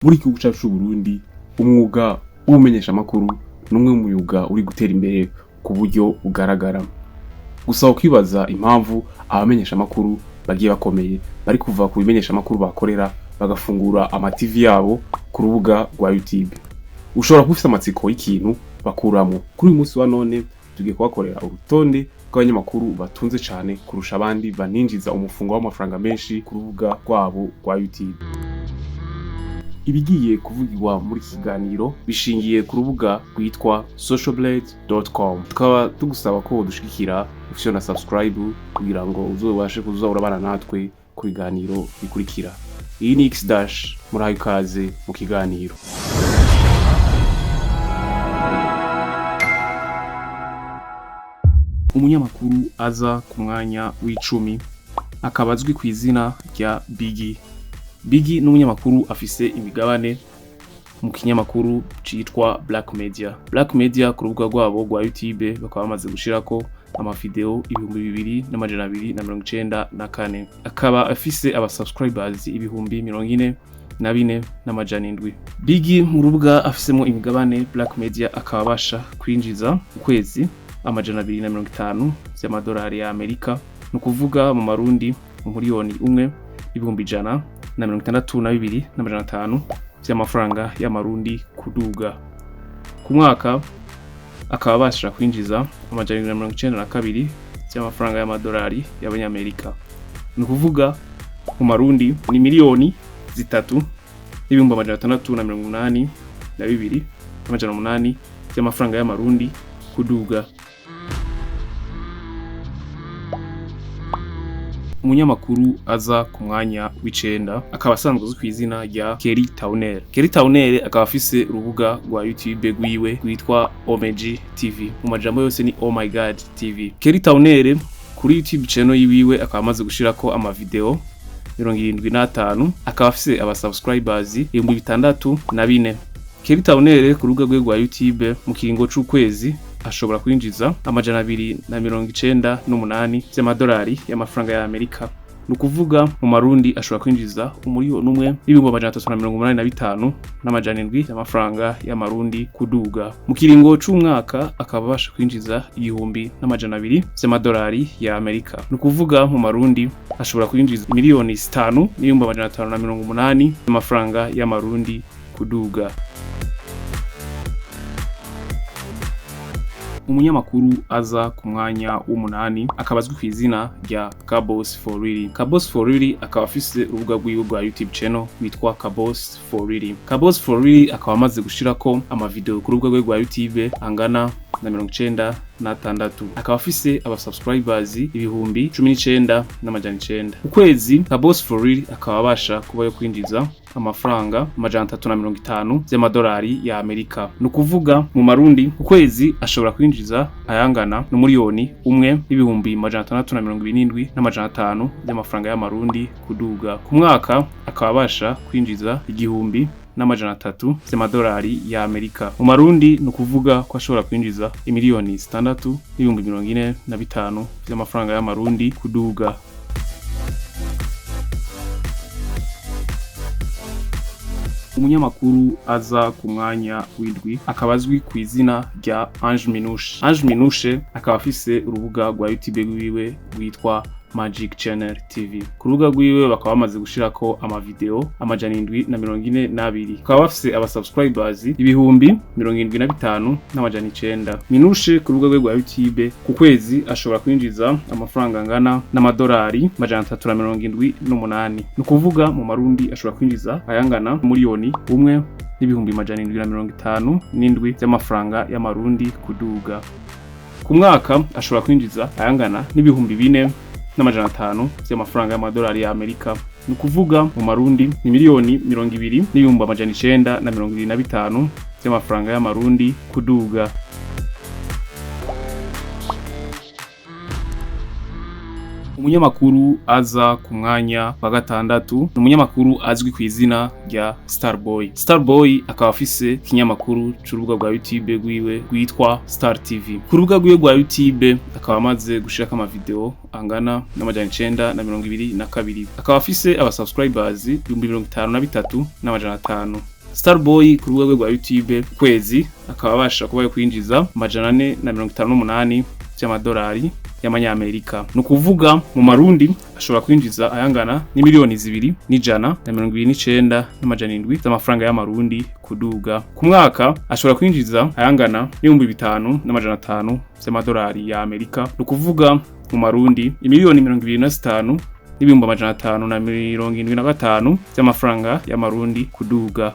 Muri iki gihugu cacu c'Uburundi, umwuga w'ubumenyeshamakuru ni umwe mu myuga uri gutera imbere ku buryo bugaragara. Gusa wokwibaza impamvu abamenyeshamakuru bagiye bakomeye bari kuva ku bimenyeshamakuru bakorera bagafungura ama TV yabo ku rubuga rwa YouTube. Ushobora kuba ufise amatsiko y'ikintu bakuramwo. Kuri uyu munsi wa none tugiye kubakorera urutonde rw'abanyamakuru batunze cane kurusha abandi baninjiza umufungo w'amafaranga menshi ku rubuga rwabo rwa YouTube. Ibigiye kuvugirwa muri iki kiganiro bishingiye ku rubuga rwitwa socialblade.com. Tukaba tugusaba ko wodushigikira ufyonda na subscribe kugira ngo uzobashe kuza urabana natwe ku biganiro bikurikira. Iyi ni X dash, murahawe ikaze mu kiganiro. Umunyamakuru aza ku mwanya w'icumi akaba azwi ku izina rya Biggie. Biggie ni umunyamakuru afise imigabane mu kinyamakuru citwa Black Media. Black Media ku rubuga rwabo rwa YouTube bakaba bamaze gushirako amavideo 2294. Akaba afise aba subscribers 44,700. Biggie mu rubuga afisemo imigabane Black Media akaba abasha kwinjiza ukwezi 250 vy'amadolari ya Amerika, ni ukuvuga mu marundi 1 162 500 vy'amafaranga y'amarundi kuduga. Ku mwaka akaba abasha kwinjiza 792 vy'amafaranga y'amadolari y'abanyamerika, ni ukuvuga mu marundi ni 3 682 800 vy'amafaranga y'amarundi kuduga. Umunyamakuru aza ku mwanya w'icenda akaba asanzwe azwi kw'izina rya Kerry Towner. Kerry Towner akaba afise urubuga rwa YouTube rwiwe rwitwa Omeji TV. Mu majambo yose ni Oh My God TV. Kerry Towner kuri YouTube channel yiwiwe akaba amaze gushirako amavideo 75, akaba afise aba subscribers 6004. Kerry Towner ku rubuga rwe rwa YouTube mu kiringo c'ukwezi ashobora kwinjiza 298 vy'amadolari y'amafaranga ya Amerika. Ni ukuvuga mu marundi ashobora kwinjiza 1 385 700 y'amafaranga y'amarundi kuduga. Mu kiringo c'umwaka akaba abasha kwinjiza 1200 vy'amadolari ya Amerika. Ni ukuvuga mu marundi ashobora kwinjiza 5 580 y'amafaranga y'amarundi kuduga. Umunyamakuru aza ku mwanya w'umunani akaba azwi kw'izina rya Kabos for Real. Kabos for Real akaba afise urubuga rwiwe rwa YouTube channel rwitwa Kabos for Real. Kabos for Real akaba amaze gushirako amavideo ku rubuga rwe rwa YouTube angana na 96. Akaba afise aba subscribers 19,900. Ukwezi Kabos for Real akaba abasha kuba yo kwinjiza amafaranga 350 vy'amadolari ya Amerika. Ni ukuvuga mu marundi ukwezi ashobora kwinjiza ayangana n'umuriyoni 1 627 500 vy'amafaranga y'amarundi kuduga. Ku mwaka akaba abasha kwinjiza 1300 vy'amadolari ya Amerika. Mu marundi ni ukuvuga ko ashobora kwinjiza 6 045 vy'amafaranga y'amarundi kuduga. Umunyamakuru aza ku mwanya w'indwi akaba azwi ku izina rya Ange Minouche. Ange Minouche akaba afise urubuga rwa YouTube rwiwe rwitwa Magic Channel TV. Ku rubuga rwiwe bakaba bamaze gushirako amavideo 742. Bakaba bafise aba subscribers 75,900. Minouche ku rubuga rwe rwa YouTube ku kwezi ashobora kwinjiza amafaranga angana n'amadolari 378. Ni ukuvuga mu marundi ashobora kwinjiza ayangana 1 757 vy'amafaranga y'amarundi kuduga. Ku mwaka ashobora kwinjiza ayangana n'4,500 vy'amafaranga y'amadolari ya Amerika. Ni ukuvuga mu marundi ni 20 925 vy'amafaranga y'amarundi kuduga. Umunyamakuru aza ku mwanya wa gatandatu ni umunyamakuru azwi ku izina rya Starboy. Starboy akaba afise ikinyamakuru c'urubuga rwa YouTube rwiwe rwitwa Star TV. Ku rubuga rwiwe rwa YouTube akaba amaze gushirako amavideo angana n'922, akaba afise aba subscribers 53,500. Starboy ku rubuga rwe rwa YouTube kwezi akaba abasha kuba yo kwinjiza 458 by'amadolari y'amanyamerika. Ni ukuvuga mu marundi ashobora kwinjiza ayangana n'imiliyoni 2 129,700 z'amafaranga y'amarundi kuduga. Ku mwaka ashobora kwinjiza ayangana n'5,500 by'amadolari ya Amerika. Ni ukuvuga mu marundi imiliyoni 25,575 by'amafaranga y'amarundi kuduga.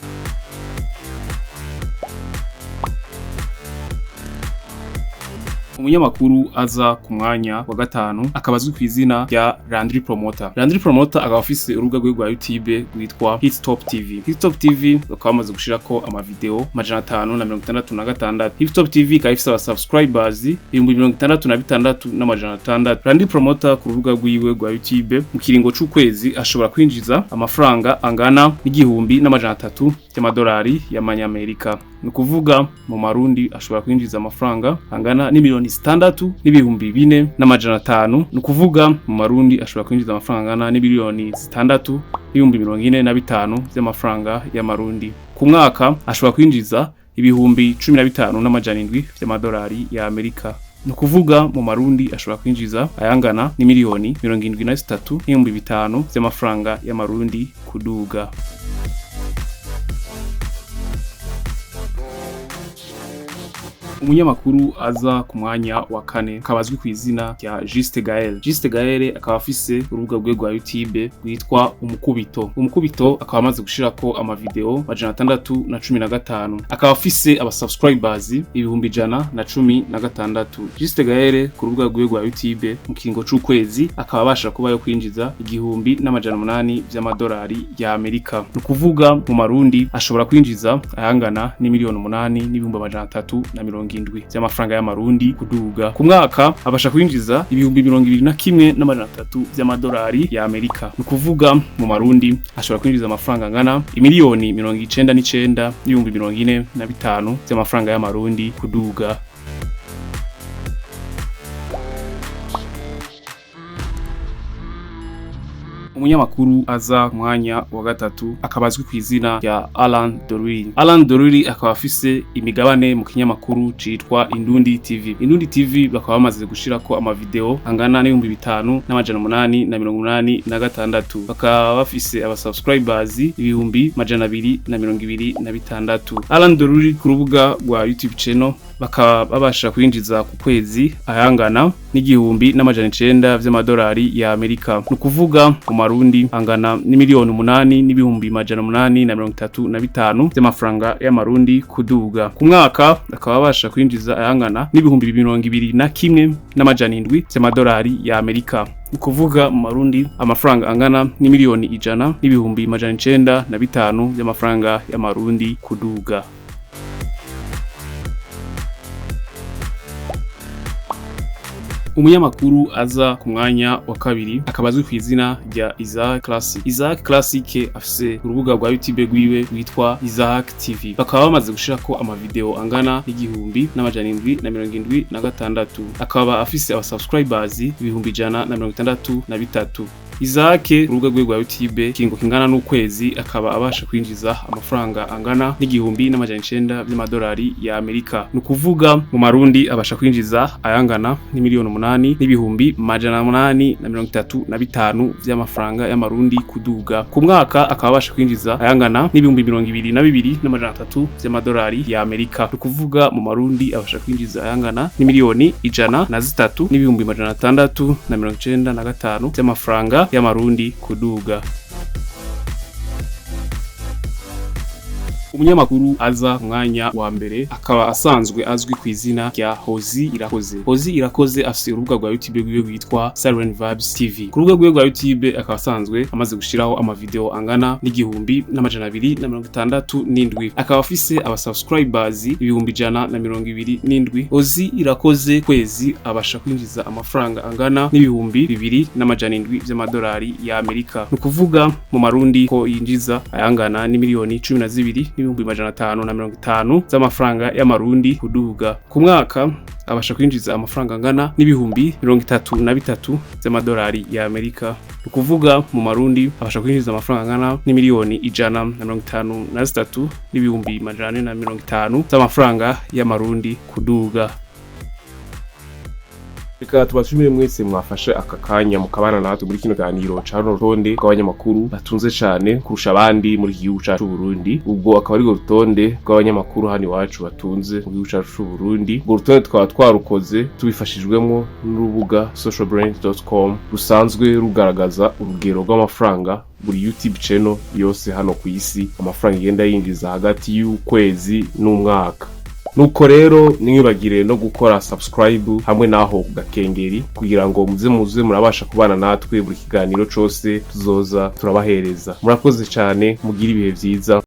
Umunyamakuru aza ku mwanya wa gatanu akaba azwi ku izina rya Landry Promoter. Landry Promoter akaba afise urubuga rwe rwa YouTube rwitwa Hit Top TV. Hit Top TV bakaba bamaze gushirako amavideo 566. Hit Top TV ikaba ifise aba subscribers 66,600. Landry Promoter ku rubuga rwiwe rwa YouTube mu kiringo c'ukwezi ashobora kwinjiza amafaranga angana n'1,300 by'amadolari y'amanyamerika. Ni ukuvuga mu marundi ashobora kwinjiza amafaranga angana n'imiliyoni 6,004,500. Ni ukuvuga mu marundi ashobora kwinjiza amafaranga angana n'imiliyoni 6,045,000 by'amafaranga y'amarundi. Ku mwaka ashobora kwinjiza 15,700 by'amadolari ya Amerika. Ni ukuvuga mu marundi ashobora kwinjiza ayangana n'imiliyoni 73,500 by'amafaranga y'amarundi kuduga. Umunyamakuru aza ku mwanya wa kane akaba azwi ku izina rya Juste Gaël. Juste Gaël akaba afise urubuga rwe rwa YouTube rwitwa Umukubito. Umukubito akaba amaze gushirako amavideo 615, akaba afise aba subscribers 116,000. Juste Gaël ku rubuga rwe rwa YouTube mu kiringo c'ukwezi akaba abasha kuba yo kwinjiza 1,800 by'amadolari ya Amerika. Ni ukuvuga mu marundi ashobora kwinjiza ayangana n'imiliyoni 8,370 by'amafaranga y'amarundi kuduga. Ku mwaka abasha kwinjiza 21,300 by'amadolari ya Amerika. Ni ukuvuga mu marundi ashobora kwinjiza amafaranga angana imiliyoni 99,045,000 by'amafaranga y'amarundi kuduga. Umunyamakuru aza ku mwanya wa gatatu akaba azwi ku izina rya Alan Doruri. Alan Doruri akaba afise imigabane mu kinyamakuru citwa Indundi TV. Indundi TV bakaba bamaze gushirako amavideo angana n'5,886, bakaba bafise aba subscribers 226,000. Alan Doruri ku rubuga rwa YouTube channel bakaba babasha kwinjiza ku kwezi ayangana n'1,900 vy'amadolari ya Amerika. Ni ukuvuga mu marundi angana n'imiliyoni 8,835 by'amafaranga y'amarundi kuduga. Ku mwaka akaba abasha kwinjiza ayangana n'21,700 by'amadolari ya Amerika. Ni ukuvuga mu marundi amafaranga angana n'imiliyoni 100,905 by'amafaranga y'amarundi kuduga. Umunyamakuru aza ku mwanya wa kabiri akaba azwi ku izina rya Isaac Classic. Isaac Classic afise urubuga rwa YouTube rwiwe rwitwa Isaac TV. Bakaba bamaze gushirako amavideo angana n'1,776, akaba afise aba subscribers 163,000. Isaac urubuga rwe rwa YouTube kiringo kingana n'ukwezi akaba abasha kwinjiza amafaranga angana n'1,900 by'amadolari ya Amerika. Ni ukuvuga mu marundi abasha kwinjiza ayangana n'imiliyoni 8,835 by'amafaranga y'amarundi kuduga. Ku mwaka akaba abasha kwinjiza ayangana n'22,300 by'amadolari ya Amerika. Ni ukuvuga mu marundi abasha kwinjiza ayangana n'imiliyoni 103,695 by'amafaranga y'amarundi kuduga. Umunyamakuru aza ku mwanya wa mbere akaba asanzwe azwi ku izina rya Hozi Irakoze. Hozi Irakoze afise urubuga rwa YouTube rwiwe rwitwa Siren Vibes TV. Ku rubuga rwiwe rwa YouTube akaba asanzwe amaze gushiraho amavideo angana n'1267, akaba afise aba subscribers 127,000. Hozi Irakoze kwezi abasha kwinjiza amafaranga angana n'2700 vy'amadolari ya Amerika, ni ukuvuga mu Marundi ko yinjiza ayangana n'imiliyoni 12,550 z'amafaranga y'Amarundi kuduga. Ku mwaka abasha kwinjiza amafaranga angana n'33,000 z'amadolari ya Amerika, ni ukuvuga mu Marundi abasha kwinjiza amafaranga angana n'imiliyoni 153 n'ibihumbi 450 z'amafaranga y'Amarundi kuduga. Reka tubashimire mwese mwafashe aka kanya mukabana natwe muri kino kiganiro ca runo rutonde rw'abanyamakuru batunze cane kurusha abandi muri iki gihugu cacu c'Uburundi. Ubwo akaba ari rutonde rw'abanyamakuru hano iwacu batunze mu gihugu cacu c'Uburundi. Urwo rutonde tukaba twarukoze tubifashijwemwo n'urubuga socialbrain.com, rusanzwe rugaragaza urugero rw'amafaranga buri YouTube channel yose hano ku isi amafaranga igenda yinjiza hagati y'ukwezi n'umwaka. Nuko rero nimwibagire no gukora subscribe hamwe naho ku gakengeri, kugira ngo muze murabasha kubana natwe buri kiganiro cose tuzoza turabahereza. Murakoze cyane, mugire ibihe vyiza.